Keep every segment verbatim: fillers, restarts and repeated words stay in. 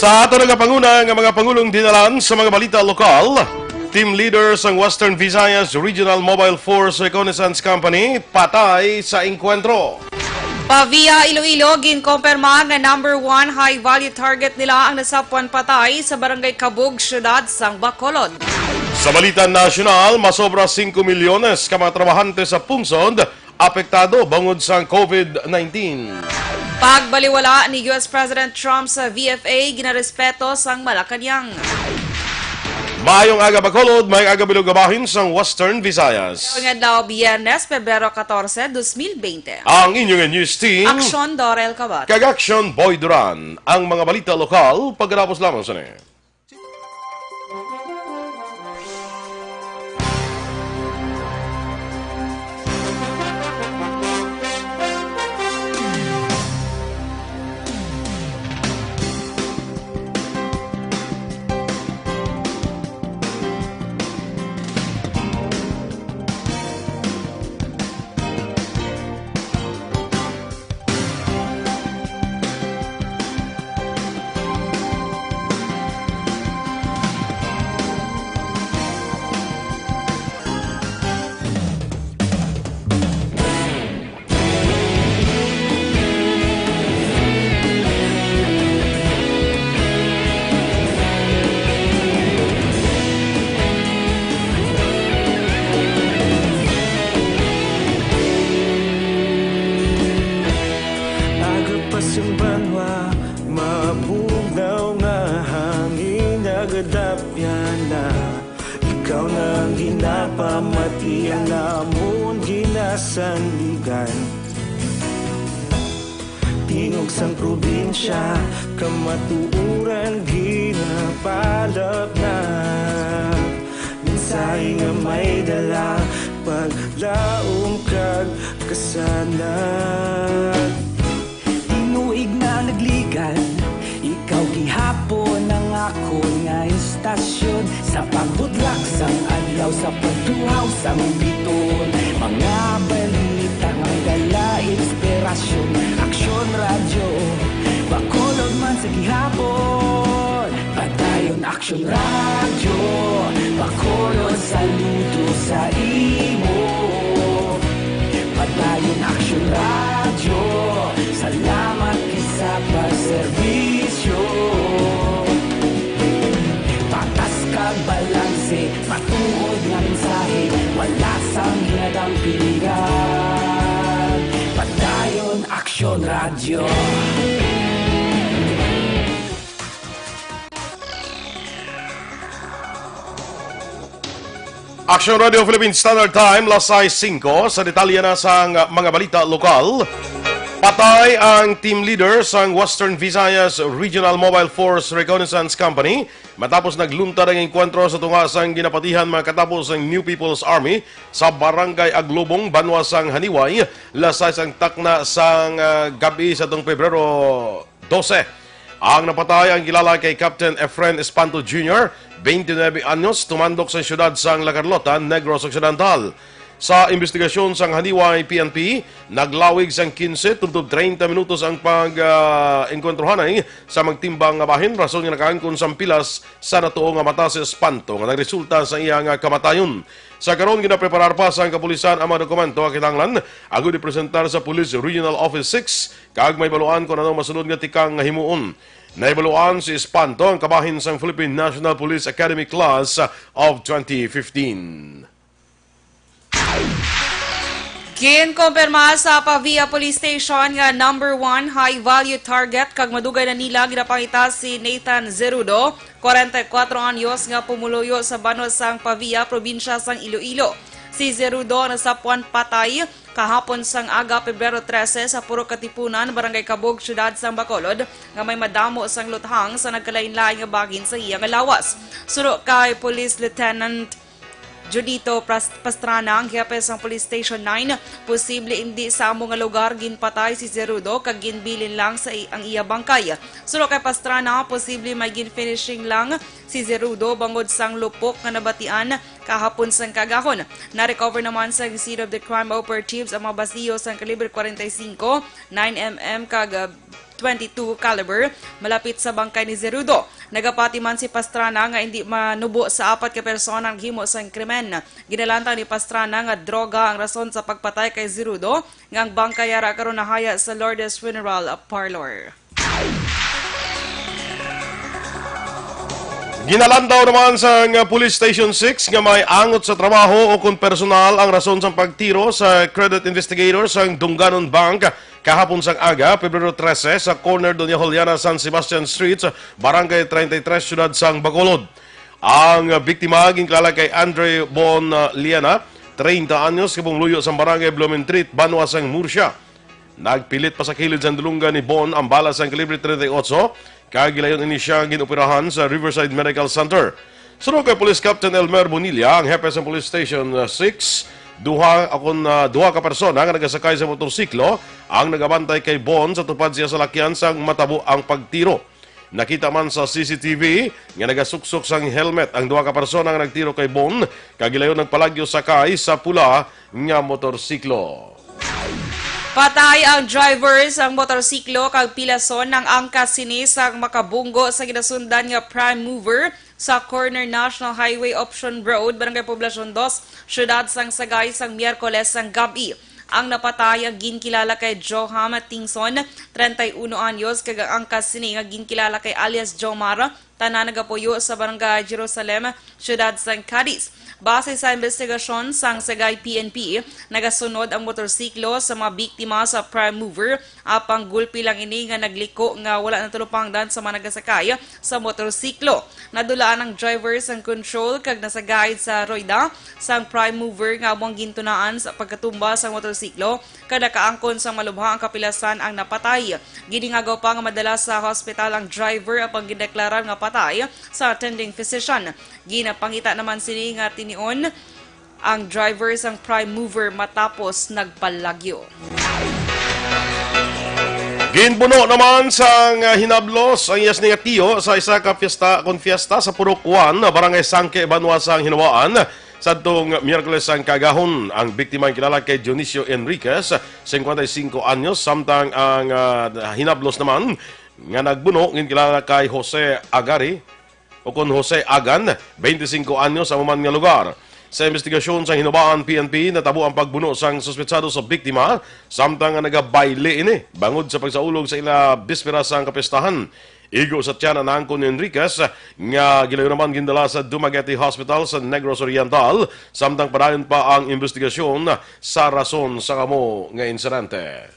Sa ato nagapanguna nga mga pangulong dinalan sa mga balita lokal, team leader sang Western Visayas Regional Mobile Force Reconnaissance Company patay sa engkwentro. Pavia, Iloilo, ginkompirma nga number one high value target nila ang nasapwan patay sa Barangay Kabug, siyudad sang Bacolod. Sa balita nasyonal, masobra singko milyones ka mga trabahante sa pungsod apektado bangod sang COVID nineteen. Pagbaliwala ni U S President Trump sa V F A, ginarespeto sang Malacañang. Maayong aga, Bacolod, maayong aga, bilog nga bahin sang Western Visayas. Ngayong adlaw, Biyernes, Pebrero katorse, dos mil bente. Ang inyong news team, Aksyon Dorel Kabat. Kag Aksyon Boy Duran. Ang mga balita lokal, pagkatapos lamang sini. Aga pa sang banwa, mabugnaw nga hangin, nagadapyan na. Ikaw na ang ginapamati, ang amon ginasandigan. Tingog sang probinsya, kamatuoran ginapalapnap. Mensahe nga may dala, paglaom kag kasanag. Tinuig na nagligan, ikaw gihapon ang akon nga istasyon. Sa pagbudlak sang adlaw, sa pagtuhaw sang biton, mga balita nga may dala inspirasyon. Aksyon Radyo, Bacolod man sa gihapon. Padayon Aksyon Radyo, Bacolod, saludo sa imo. Padayon Aksyon Radyo, salamat gid sa pagserbisyo. Patas kag balanse, matuod nga mensahe, wala sang ginadampingan. Padayon Aksyon Radyo. Aksyon Radio Philippine Standard Time, las sais singko. Sa detalye na sang mga balita lokal, patay ang team leader sang Western Visayas Regional Mobile Force Reconnaissance Company matapos nagluntad ang engkwentro sa tunga sang ginapatihan mga katapos sang New People's Army sa Barangay Aglobong, banwa sang Janiuay, las sais ang takna sang, ah, gab-i sa tong Pebrero dose. Ang napatay ang kilala kay Captain Efren Espanto Junior, twenty-nine anyos, tumandok sa siyudad sang La Carlota, Negros Occidental. Sa imbestigasyon sang Janiuay P N P, naglawig sang quince tubtob treinta minutos ang pag, ah, engkwentrohanay sa magtimbang nga bahin, rason nga nakaangkon sang pilas sa natuo nga mata si Espanto nga nagresulta sa iya nga kamatayon. Sa karon, ginapreparar pa sang kapulisan ang mga dokumento nga kinahanglan agud ipresentar sa Police Regional Office six kag mahibaluan kon ano masunod nga tikang nga himuon. Nahibaluan si Espanto ang kabahin sang Philippine National Police Academy Class of twenty fifteen. Ginkumpirma sa Pavia Police Station nga number one high value target kag madugay na nila ginapangita si Nathan Zerudo, kwarenta y kuwatro anyos, nga pumuluyo sa banwa sang Pavia, probinsya sang Iloilo. Si Zerudo ang nasapwan patay kahapon sang aga, Pebrero trese, sa Purok Katipunan, Barangay Kabog, Siyudad sang Bacolod, nga may madamo sang luthang sa nagkalainlain nga bahin sa iya nga lawas. Suno kay Police Lieutenant Judito Pras-, Pastrana, ang hepe sang Police Station nine, posible indi sa amo nga lugar ginpatay si Zerudo kag ginbilin lang sa i-, ang iya bangkay. Suno kay Pastrana, posible may gin-finishing lang si Zerudo bangod sang lupok nga nabatian kahapon sang kaagahon. Na-recover naman sang scene of the crime operatives ang mga basiyo sang kalibre kwarenta y singko, nine M M kag, ah, twenty-two caliber malapit sa bangkay ni Zerudo. Nagapati man si Pastrana nga indi manubo sa apat ka persona ang himo sang krimen. Ginalantaw ni Pastrana nga droga ang rason sa pagpatay kay Zerudo, nga ang bangkay ara karon nahaya sa Lourdes Funeral Parlor. Ginalantaw naman sang Police Station six nga may angot sa trabaho o kon personal ang rason sang pagtiro sa credit investigator sang Dunganon Bank kahapon sang aga, Pebrero trese, sa corner Doña Juliana San Sebastian Street, Barangay treinta y tres, Siyudad sang Bacolod. Ang biktima ginkilala kay Andre Bon, ah, Liana, treinta anyos, kabong luyo sang Barangay Blumentritt, banwa sang Murcia. Nagpilit pa sa kilid sang dulonggan ni Bon ang bala sang kalibre treinta y ocho, kag gilayon ini siya ginoperahan sa Riverside Medical Center. Suno kay Police Captain Elmer Bonilla, ang hepe sa Police Station, uh, six, duha, akon, uh, duha ka persona nga nagasakay sa motorsiklo ang nagabantay kay Bon sa tupad siya salakyan sang matabo ang pagtiro. Nakita man sa C C T V nga nagasuksok sang helmet ang duha ka persona nga nagtiro kay Bon, kag gilayon nagpalagyo sakay sa pula nga motorsiklo. Patay ang driver sang motorsiklo kag pilason ang angkas sini sang makabunggo sa ginasundan nga prime mover sa corner National Highway Option Road, Barangay Poblacion dos, Siyudad sang Sagay, sang Miyerkules sang gab-i. Ang napatay ang ginkilala kay Joham Tingson, treinta y uno anyos, kag ang angkas sini nga ginkilala kay alias Jomar, tanan nagapuyo sa Barangay Jerusalem, Siyudad sang Cadiz. Base sa investigasyon sang Sagay P N P, nagasunod ang motorsiklo sa mga biktima sa prime mover, apang gulpi lang ini nga nagliko nga wala natulupangdan sa mga nagasakay sa motorsiklo. Nadulaan ang driver sang control kag nasagay sa royda sang prime mover nga amo ang gintunaan sa pagkatumba sang motorsiklo, kag nakaangkon sang malubha ang kapilasan ang napatay. Giningagaw pa nga madala sa hospital ang driver, apang gindeklarar nga patay sa attending physician. Ginapangita naman sini nga tinion ang driver sang prime mover matapos nagpalagyo. Ginbuno naman sang, ah, hinablos ang iya sini nga tiyo sa isa ka fiesta, kon fiesta sa Purok One, Barangay Sangke, banwa sang Hinabaan. Sadtong Miyerkules sang kaagahon, ang biktima ang kilala kay Dionisio Enriquez, cincuenta y cinco anyos, samtang ang, ah, hinablos naman nga nagbuno ginkilala kay Jose Agari, o kon Jose Agan, twenty-cinco anyos, sa amo man nga lugar. Sa investigasyon sa Hinabaan P N P, natabo ang pagbuno sang suspetsado sa biktima, samtang nga nagabayle ini bangod sa pagsaulog sa ila bispera sang kapistahan. Igo sa tiyan, naangkon ni Enriquez nga gilayon naman gindala sa Dumaguete Hospital sa Negros Oriental, samtang padayon pa ang investigasyon sa rason sa kamo nga insidente.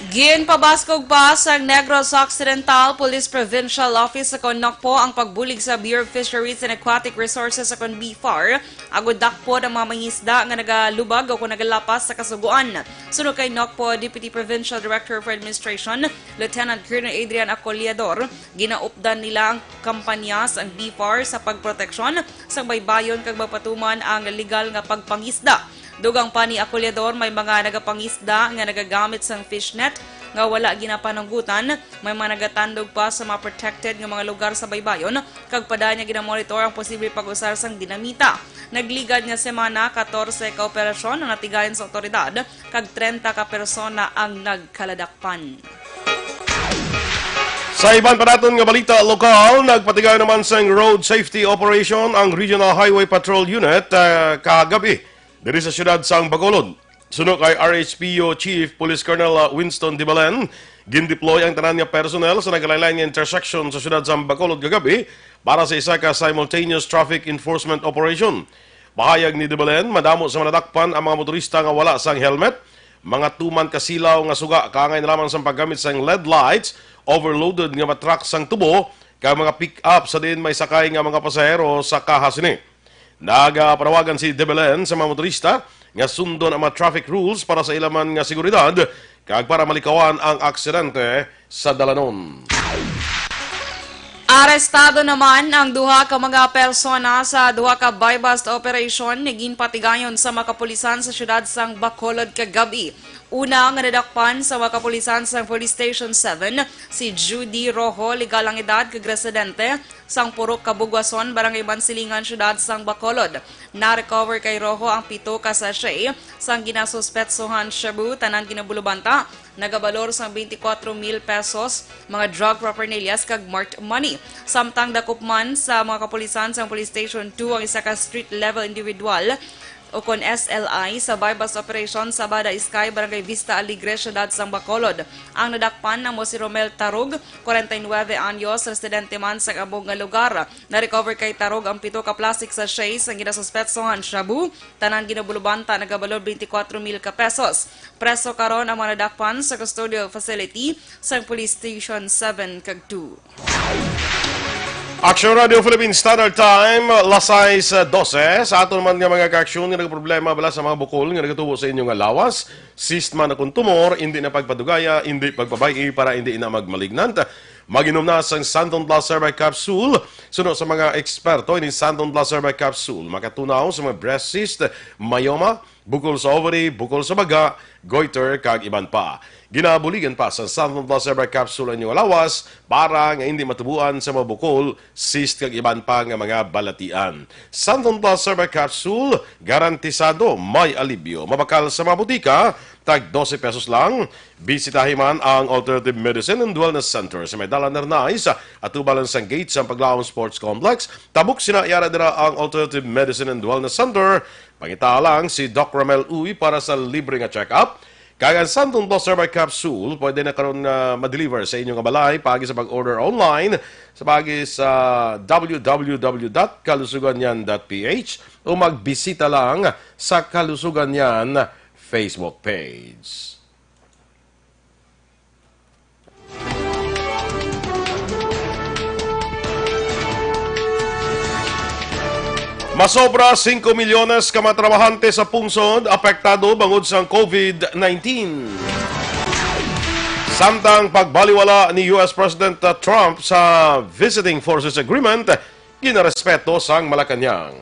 Ginpabaskog pa sang Negros Occidental Police Provincial Office sa kon NOCPO ang pagbulig sa Bureau of Fisheries and Aquatic Resources sa kon BFAR, agud dakpon ang mga mangisda nga nagalubag o kon nagalapas sa kasugoan. Suno kay NOCPO Deputy Provincial Director for Administration, Lieutenant Colonel Adrian Acoleador, ginaupdan nila ang kampanya sang BFAR sa pagproteksyon sang baybayon kag mapatuman ang legal nga pagpangisda. Dugang pa ni Acoleador, may mga nagapangisda nga nagagamit sang fishnet nga wala ginapanunggutan, may mga nagatandog pa sa mga protected nga mga lugar sa baybayon, kag padayon nga ginamonitor ang posible pag-usar sang dinamita. Nagligad nga semana, katorse ka operasyon ang natigayon sa awtoridad, kag treinta ka persona ang nagkaladakpan. Sa iban pa naton nga balita lokal, nagpatigayon naman sang road safety operation ang Regional Highway Patrol Unit, ah, kagab-i diri sa siyudad sang Bacolod. Suno kay R H P U Chief Police Colonel, ah, Winston Dibalen, gindeploy ang tanan nga personnel sa nagalain-lain nga intersection sa siyudad sang Bacolod kagab-i para sa isa ka simultaneous traffic enforcement operation. Pahayag ni Dibalen, madamo sa mga nadakpan ang mga motorista nga wala sang helmet, mga tuman ka silaw nga suga kaangay na lamang sang paggamit sang L E D lights, overloaded nga mga truck sang tubo, kag mga pick-up sa diin may sakay nga mga pasahero sa kaha sini. Nagapanawagan si Dibalen sa mga motorista nga sundon ang mga traffic rules para sa ila man nga seguridad kag para malikawan ang aksidente sa dalanon. Arestado naman ang duha ka mga persona sa duha ka buy-bust operation nga ginpatigayon sa mga kapulisan sa siyudad sang Bacolod kagab-i. Una nga nadakpan sa mga kapulisan sang Police Station seven, si Judy Rojo, legal ang edad kag residente sang Purok Kabugwason, Barangay Mansilingan, Siyudad sang Bacolod. Na-recover kay Rojo ang pito ka sachet sang ginasuspetsohan shabu, tanan ginabulubanta nagabalor sang twenty-four mil pesos, mga drug paraphernalia kag marked money. Samtang dakop man sa mga kapulisan sang Police Station two ang isa ka street level individual ukon S L I sa buy-bust operation sa Bada Sky, Barangay Vista Alegre, Siyudad sang Bacolod. Ang nadakpan amo si Romel Tarog, forty-nine anyos, residente man sa abog nga lugar. Na-recover kay Tarog ang pito ka plastic sachets nga ginasuspetsohan shabu, tanan ginabulubanta nagabalor twenty-four mil ka pesos. Preso karon ang mga nadakpan sa custodial facility sang Police Station seven kag two. Action Radio Philippine Standard Time, las sais dose. Sa aton man nga mga kaaksyon nga nagproblema bala sa mga bukol nga nagatubo sa inyo nga lawas, cyst man akon tumor, hindi na pagpadugaya, hindi pagpabay-i para hindi na magmalignant. Mag-inom na sang Santon Plus Herbal Capsule. Suno sa mga eksperto, ini Santon Plus Herbal Capsule makatunaw sa mga breast cyst, myoma, bukol sa ovary, bukol sa baga, goiter, kag iban pa. Ginabuligan pa sa Santon Plus Herbal Capsule ang inyong lawas para nga hindi matubuan sa mga bukol, cyst, kag iban pa nga mga balatian. Santon Plus Herbal Capsule, garantisado may alibyo. Mabakal sa mga butika, tag dose pesos lang. Bisitahi man ang Alternative Medicine and Wellness Center sa may Dalan Arnaiz, atubang lang sang gate sang Paglaom Sports Complex. Tabok sina, yara dira ang Alternative Medicine and Wellness Center. Pangita lang si Doc Romel Uy para sa libre nga check-up. Kag ang Santon Plus Herbal Capsule, pwede na karon nga ma-deliver sa inyo nga balay paagi sa pag-order online sa paagi sa w w w dot kalusuganyan dot p h o magbisita lang sa Kalusuganyan Facebook page. Masobra singko milyones ka mga trabahante sa pungsod apektado bangod sang covid nineteen. Samtang pagbaliwala ni U S President Trump sa Visiting Forces Agreement, ginarespeto sang Malacañang.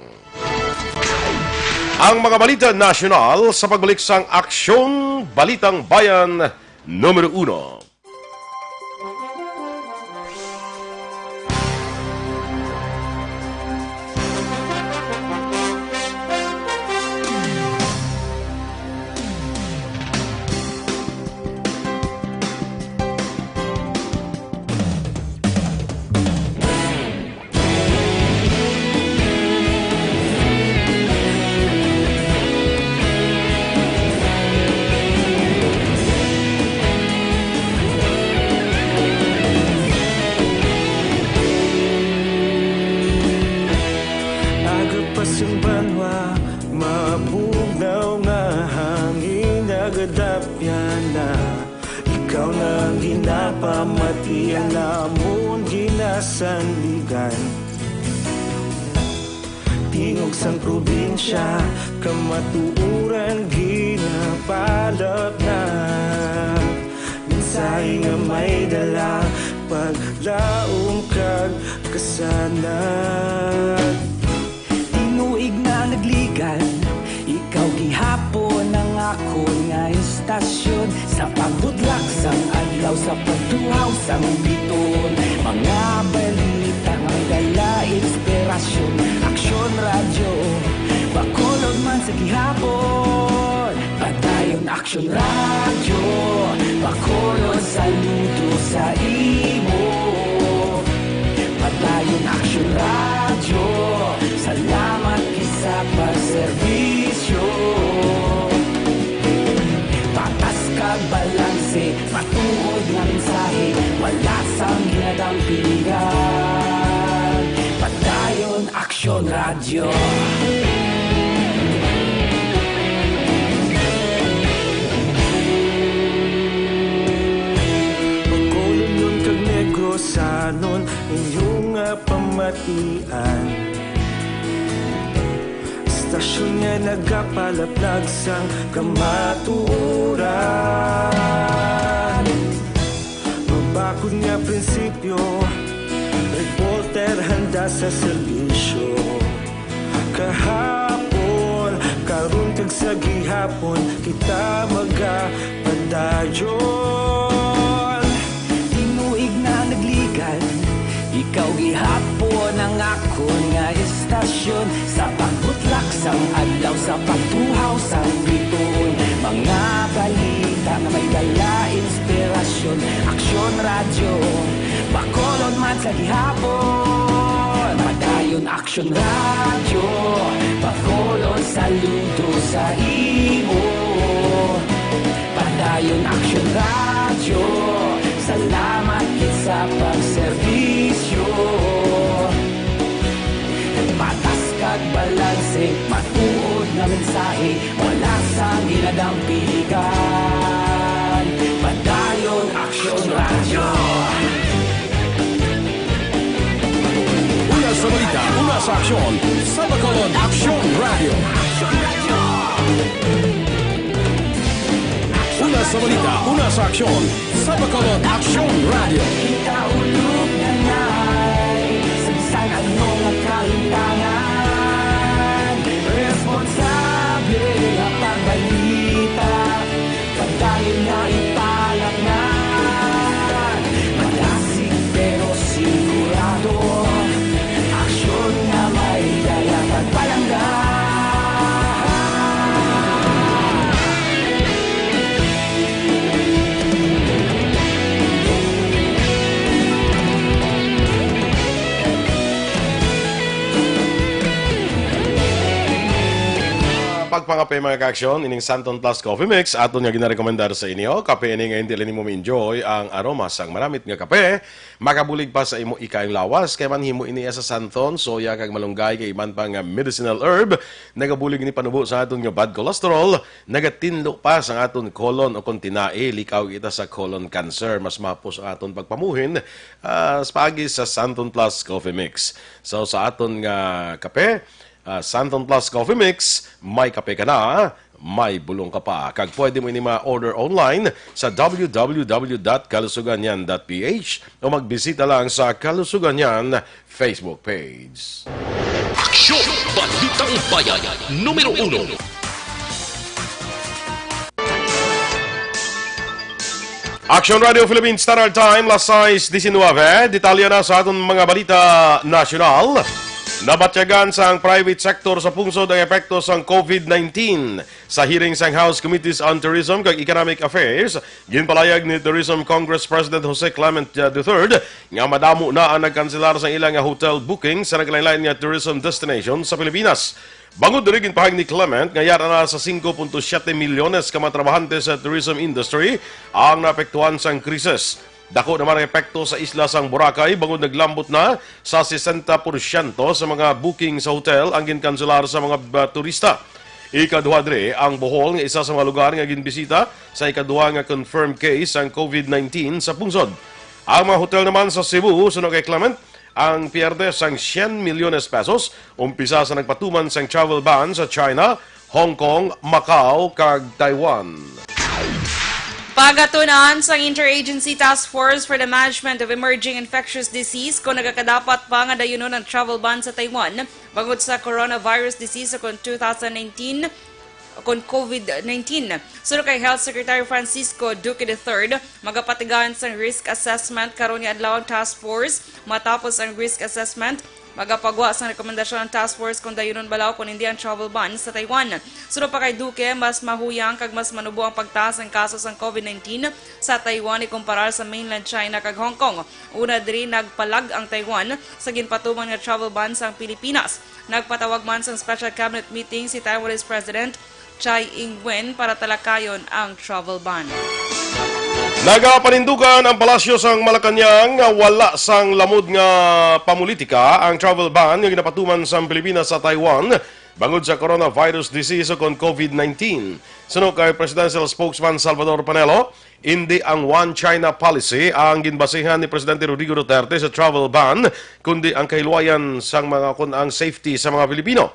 Ang mga balita nasyonal sa pagbalik sang Aksyon Balitang Bayan Numero Uno. Aga pa sang banwa, mabugnaw nga hangin, nagadapyan na. Ikaw na ang ginapamati, ang amon ginasandigan. Tingog sang probinsya, kamatuoran ginapalapnap. Mensahe nga may dala, paglaom kag kasanag. Tinuig na nagligan, ikaw gihapon ang akon nga istasyon. Sa pagbutlak sang adlaw, sa pagtuhaw sang biton, mga balita nga dala inspirasyon. Aksyon Radyo Bacolod man sa gihapon. Padayon Aksyon Radyo Bacolod, saludo sa imo. Padayon Aksyon Radyo, salamat kay sa pagserbisyo. Patas kag balanse, matuod nga mensahe, wala sang ginadampingan. Padayon Aksyon Radyo. Bacolodnon kag Negrosanon, inyo nga pamatian. Istasyon nga nagapalaplag sang kamatuoran. Mabakod nga prinsipyo, reporter handa sa serbisyo. Kahapon, karon, kag Sa gihapon kita magapadayon. Tinuig na nagligan, ikaw gihapon ang akon nga estasyon. Sa pagbutlak sang adlaw, sa pagtuhaw sang bituon, mga balita nga may dala inspirasyon. Aksyon Radyo, Bacolod man sa gihapon. Padayon Aksyon Radyo, Bacolod, saludo sa imo. Padayon Aksyon Radyo, salamat gid sa pagserbisyo. Patas kag balanse, matuod nga mensahe, wala sang ginadampigan. Padayon Aksyon Radyo. Una sa balita, una sa aksyon, sa Bacolod Aksyon Radyo. Una sa balita, una sa aksyon, sa Bacolod Aksyon Radyo. Kita ulog na nay, sagsag ang mga kahintangan. Responsable nga pagbalita, padayon na ipalatngan. Malasig pero sigurado, aksyon nga may dala kag palangga. Pagpangape, mga kaaksyon, ining Santon Plus Coffee Mix aton nga ginarekomendar sa inyo. Kape ini nga hindi lang nimo ma-enjoy ang aroma sang maramit nga kape, makabulig pa sa imo ikaayong lawas, kay manhimo ini sa santon, soya, kag malunggay, kag iban pa nga medicinal herb. Nagabulig ini panubo sa aton nga bad cholesterol, nagatinlo pa sa aton colon, o kon tinae, likaw kita sa colon cancer. Mas mahapos ang aton pagpamuhin, ah, sa paagi sa Santon Plus Coffee Mix. So, sa aton nga kape, ah, Santon Plus Coffee Mix, may kape ka na, may bulong ka pa. Kag pwede mo ini ma-order online sa w w w dot kalusuganyan dot p h o magbisita lang sa Kalusuganyan Facebook page. Aksyon! Balitang Bayan, numero uno. Aksyon Radio Philippines Standard Time, las sais diecinueve. Detalye na sa aton mga balita nasyonal. Nabatyagan sang private sector sa pungsod ang epekto sang covid nineteen. Sa hearing sang House Committees on Tourism kag Economic Affairs, ginpalayag ni Tourism Congress President Jose Clement, uh, the third nga madamo na ang nagkanselar sang ila nga hotel booking sa naglain-lain nga tourism destination sa Pilipinas. Bangod diri, ginpahayag ni Clement nga yara na sa singko punto siyete milyones ka mga trabahante sa tourism industry ang naapektuhan sang krisis. Dako naman ang epekto sa isla sang Boracay, bangod naglambot na sa sesenta porsyento sa mga booking sa hotel ang ginkanselar sa mga, ah, turista. Ikaduha diri ang Bohol, nga isa sa mga lugar nga ginbisita sa ikaduha nga confirmed case sang covid nineteen sa pungsod. Ang mga hotel naman sa Cebu, suno kay Clement, ang pierde sang syen milyones pesos, umpisa sa nagpatuman sang travel ban sa China, Hong Kong, Macau, kag Taiwan. Pagatunan sang Interagency Task Force for the Management of Emerging Infectious Disease kon nagakadapat pa nga dayunon ang travel ban sa Taiwan bangod sa coronavirus disease kon two thousand nineteen, kon covid nineteen. Suno kay Health Secretary Francisco Duque the third, magapatigayon sang risk assessment karon nga adlaw ang task force. Matapos ang risk assessment, magapagwa sang rekomendasyon ang task force kung dayunon bala o kung hindi ang travel ban sa Taiwan. Suno pa kay Duque, mas mahuyang kag mas manubo ang pagtaas sang kaso sang covid nineteen sa Taiwan ikumparar sa mainland China kag Hong Kong. Una diri, nagpalag ang Taiwan sa ginpatuman nga travel ban sang Pilipinas. Nagpatawag man sang special cabinet meeting si Taiwanese President Tsai Ing-wen para talakayon ang travel ban. Nagapanindugan ang Palasyo sang Malacañang nga wala sang lamod nga pamulitika ang travel ban nga ginapatuman sang Pilipinas sa Taiwan bangod sa coronavirus disease o kon covid nineteen. Suno kay Presidential Spokesman Salvador Panelo, indi ang One China Policy ang ginbasihan ni Presidente Rodrigo Duterte sa travel ban, kundi ang kahilwayan sang mga, kon ang safety sa mga Pilipino.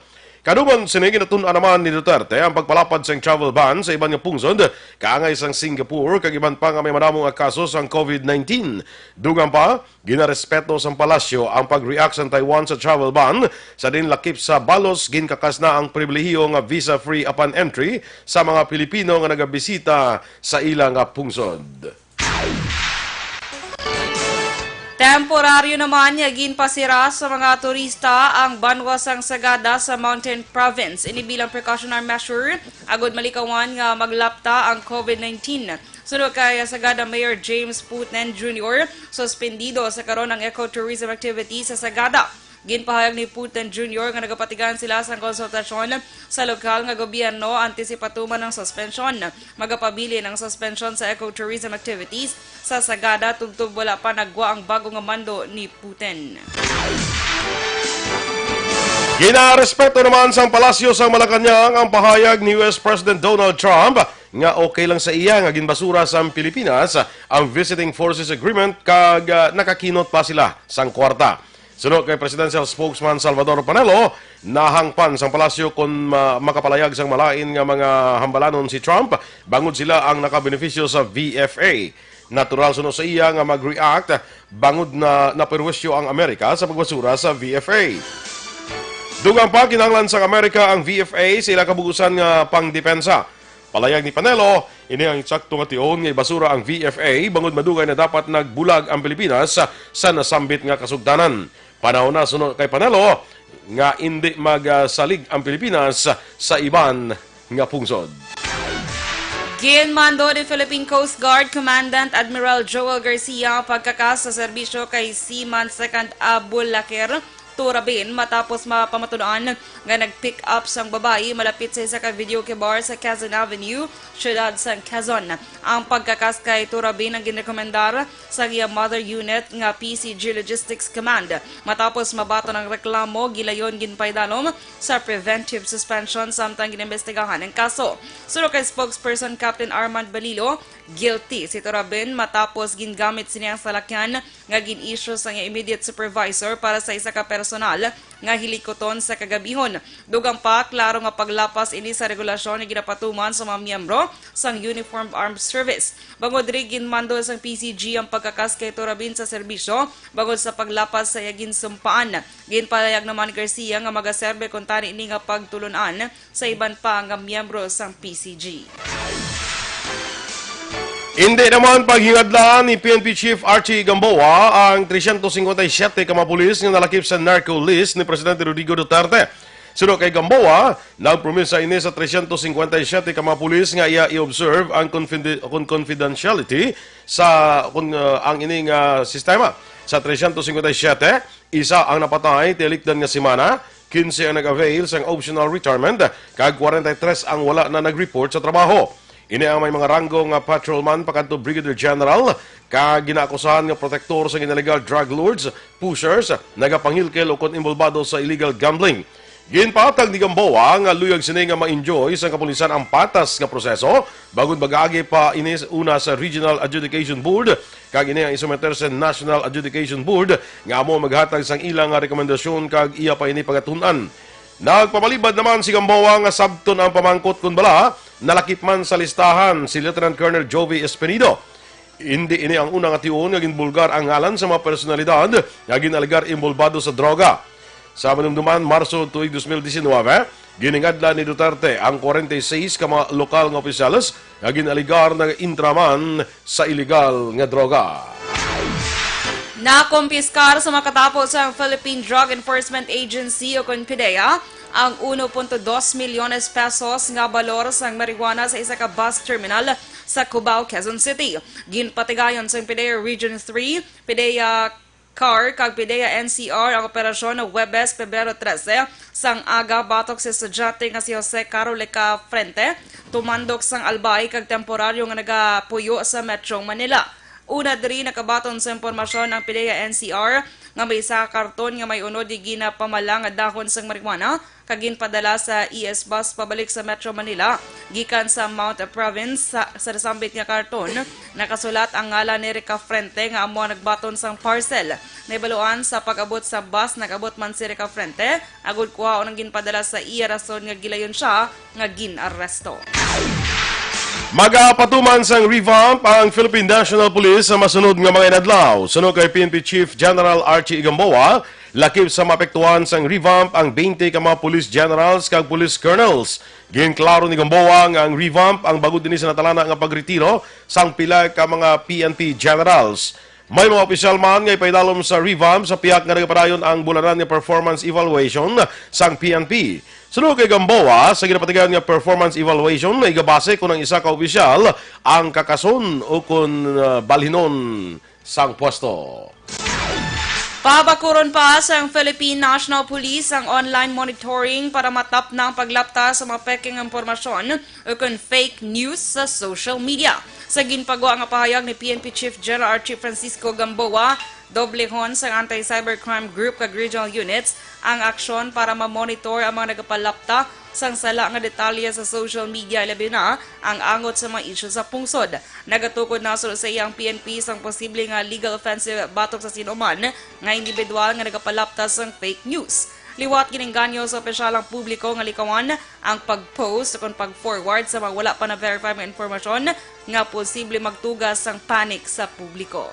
Kadungan sini, ginatun-an naman ni Duterte ang pagpalapad sang travel ban sa iban nga pungsod, kaangay sang Singapore kag iban pa nga may madamo nga kaso sang COVID nineteen. Dugang pa, ginarespeto sang palasyo ang pag-react sang Taiwan sa travel ban, sa diin lakip sa balos ginkakas na ang pribilehiyo nga visa-free upon entry sa mga Pilipino nga nagabisita sa ila nga pungsod. Temporaryo naman nga ginpasira sa mga turista ang banwa sang Sagada sa Mountain Province. Ini bilang precautionary measure agud malikawan nga maglapta ang COVID nineteen. Suno kay Sagada Mayor James Puten Junior, suspendido sa karon ang ecotourism activity sa Sagada. Ginpahayag ni Puten Junior nga nagapatigayon sila sang konsultasyon sa lokal nga gobyerno antes ipatuman ang suspensyon. Magapabilin ang suspensyon sa ecotourism activities sa Sagada tubtob wala pa nagwa ang bago nga mando ni Puten. Ginarespeto naman sang Palasyo sa Malacañang ang pahayag ni U S President Donald Trump nga okay lang sa iya nga ginbasura sang Pilipinas ang Visiting Forces Agreement kag, ah, nakakinot pa sila sang kwarta. Suno kay Presidential Spokesman Salvador Panelo, nahangpan sang palasyo kon ma-, makapalayag sang malain nga mga hambalanon si Trump bangod sila ang nakabenepisyo sa V F A. Natural suno sa iya nga mag-react bangod na naperwisyo ang Amerika sa pagbasura sa V F A. Dugang pa, kinahanglan sang Amerika ang V F A sa ila kabugusan nga pangdepensa. Palayag ni Panelo, ini ang eksakto nga tion nga ibasura ang V F A bangod madugay na dapat nagbulag ang Pilipinas sa, sa nasambit nga kasugtanan. Panahon na, suno kay Panelo, nga indi magsalig ang Pilipinas sa iban nga pungsod. Ginmando ni Philippine Coast Guard Commandant Admiral Joel Garcia ang pagkakas sa serbisyo kay Seaman Second Abulaker Turabin matapos mapamatunoan nga nag-pick up sang babayi malapit sa isa ka videoke bar sa Quezon Avenue, siyudad sang Quezon. Ang pagkakas kay Turabin ang ginrekomendar sa iya mother unit nga P C G Logistics Command. Matapos mabaton ang reklamo, gilayon ginpaidalom sa preventive suspension samtang ginaimbestigahan ang kaso. Suno kay spokesperson Captain Armand Balilo, guilty si Turabin matapos gingamit sini ang salakyan nga gin-issue sang iya immediate supervisor para sa isa ka personal nga hilikuton sa kagabihon. Dugang pa, klaro nga paglapas ini sa regulasyon nga ginapatuman sa mga miyembro sang Uniformed Armed Service. Bangod diri, ginmando sang P C G ang pagkakas kay Turabin sa serbisyo bangod sa paglapas sa iya ginsumpaan. Ginpalayag naman ni Garcia nga magaserbe kuntani ini nga pagtulon-an sa iban pa nga miyembro sang P C G. Indi naman paghingadlaan ni P N P Chief Archie Gamboa ang trescientos cincuenta y siete ka mga pulis nga nalakip sa narco list ni Presidente Rodrigo Duterte. Suno kay Gamboa, nagpromesa ini sa trescientos cincuenta y siete ka mga pulis nga iya i-observe ang confide-, kon-, confidentiality sa kon-, uh, ang ining, uh, sistema. Sa trescientos cincuenta y siete, isa ang napatay tialikdan nga semana, quince ang nag-avail sang optional retirement, kag forty-three ang wala na nag-report sa trabaho. Ini ang may mga ranggo nga patrolman pakadto Brigadier General, kag ginaakusahan nga protektor sa ginalegal drug lords, pushers, nagapanghilkel ukon inbolbado sa illegal gambling. Ginpatag ni Gamboa nga luyag sini nga ma-enjoy sang kapulisan ang patas nga proseso, bangod mag-agi pa ini una sa Regional Adjudication Board, kag ini ang isumiter sa National Adjudication Board nga amo maghatag sang ila nga rekomendasyon kag iya pa ini pagatun-an. Nagpapalibad naman si Gamboa nga sabton ang pamangkot kon bala nalakip man sa listahan si Lieutenant Colonel Jovi Espinido. Indi ini ang una nga tion nga ginbulgar ang ngalan sa mga personalidad nga ginalegar inbolbado sa droga. Sa madumduman Marso tuig dos mil disinwebe, giningadlan ni Duterte ang kwarenta y seis ka mga lokal nga opisyales nga ginalegar nag-intraman sa iligal nga droga. Nakumpiskar sa makatapo sang Philippine Drug Enforcement Agency o kon PDEA ang uno punto dos milyones pesos nga balor sang marijuana sa isa ka bus terminal sa Cubao, Quezon City. Ginpatigayon sang PDEA Region three, PDEA CAR kag PDEA N C R ang operasyon Huwebes, Pebrero trese, sang aga batok sa estudyante nga si Jose Caro Leca Frente, tumandok sang Albay kag temporaryo nga nagapuyo sa Metro Manila. Una diri nakabaton sa impormasyon ang PDEA N C R nga may isa ka karton nga may unod nga ginapamala nga dahon sang marijuana kag ginpadala sa E S bus pabalik sa Metro Manila gikan sa Mount Province. Sa, sa nasambit nga karton, nakasulat ang ngalan ni Rica Frente nga amo ang nagbaton sang parcel. Nahibaluan sa pag-abot sa bus, nag-abot man si Rica Frente agud kuhaon ang ginpadala sa iya, rason nga gilayon sia nga gin-aresto. Magapatuman sang revamp ang Philippine National Police sa masunod nga mga inadlaw. Suno kay P N P Chief General Archie Gamboa, lakip sa maapektuhan sang revamp ang twenty ka mga police generals kag police colonels. Ginklaro ni Gamboa nga ang revamp ang bag-o dinhi sa natalana nga pagretiro sang pila ka mga P N P generals. May mga opisyal man nga ipaidalom sa revamp sa pihak nga nagapadayon ang bulanan nga performance evaluation sang P N P. Suno kay Gamboa, sa ginapatigayon nga performance evaluation, igabase kon ang isa ka opisyal ang kakason o kon, ah, balhinon sang pwesto. Pabakuron pa sang Philippine National Police ang online monitoring para matapna ang paglapta sa mga peking impormasyon o kon fake news sa social media. Sa ginpagwa nga pahayag ni P N P Chief General Archie Francisco Gamboa, doblehon sang Anti-Cybercrime Group kag regional units ang aksyon para ma-monitor ang mga nagapalapta sang sala nga detalye sa social media, labi na ang angot sa mga isyu sa pungsod. Nagatukod na suno sa iya ang P N P sang posible nga legal offensive batok sa sin-o man nga individual nga nagapalapta sang fake news. Liwat ginengganyo sa opisyal ang publiko nga likawan ang pag-post o kon pag-forward sa mga wala pa na-verify nga impormasyon nga posible magtuga sang panic sa publiko.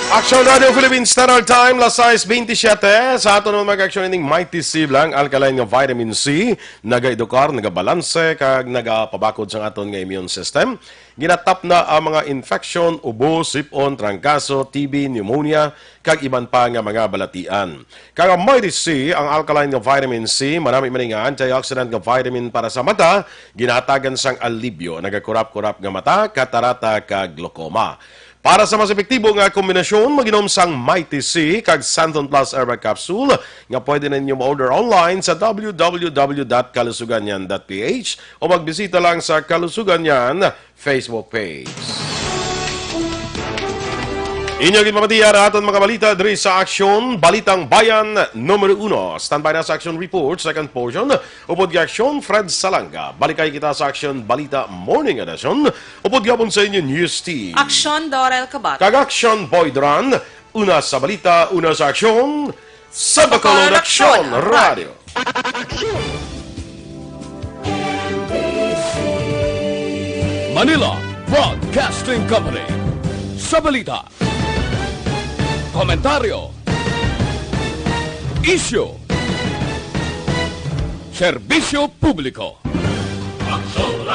Aksyon Radio Philippine Standard Time, las sais bentisiete. Sa aton naman mag-aksyon ining Mighty C, ang alkaline nga vitamin C, nagaedukar, nagabalanse, kag nagapabakod sa aton nga immune system. Ginatapna ang mga infection, ubo, sip-on, trangkaso, T B, pneumonia, kag iban pa nga mga balatian. Kag ang Mighty C, ang alkaline nga vitamin C, manami man nga antioxidant nga vitamin para sa mata, ginahatagan sang alibyo, nagakurap-kurap nga mata, katarata, kag glaucoma. Para sa mas epektibo nga kombinasyon, mag-inom sang Mighty C kag Santon Plus Herbal Capsule nga pwede na ninyo ma-order online sa w w w dot kalusuganyan dot p h o magbisita lang sa Kalusuganyan Facebook page. Inyo ginpamatian ang aton mga balita diri sa Aksyon, Balitang Bayan numero uno. Standby na sa Aksyon Report, second portion. Upod kay Aksyon, Fred Salanga. Balikay kita sa Aksyon Balita Morning Edition. Upod gihapon sa inyo News Team. Aksyon, Dorel Kabat. Kag Aksyon, Boy Duran. Una sa balita, una sa aksyon, sa Bacolod Aksyon Radio. Manila Broadcasting Company. Sa balita, komentaryo, isyu, serbisyo publiko. Aksyon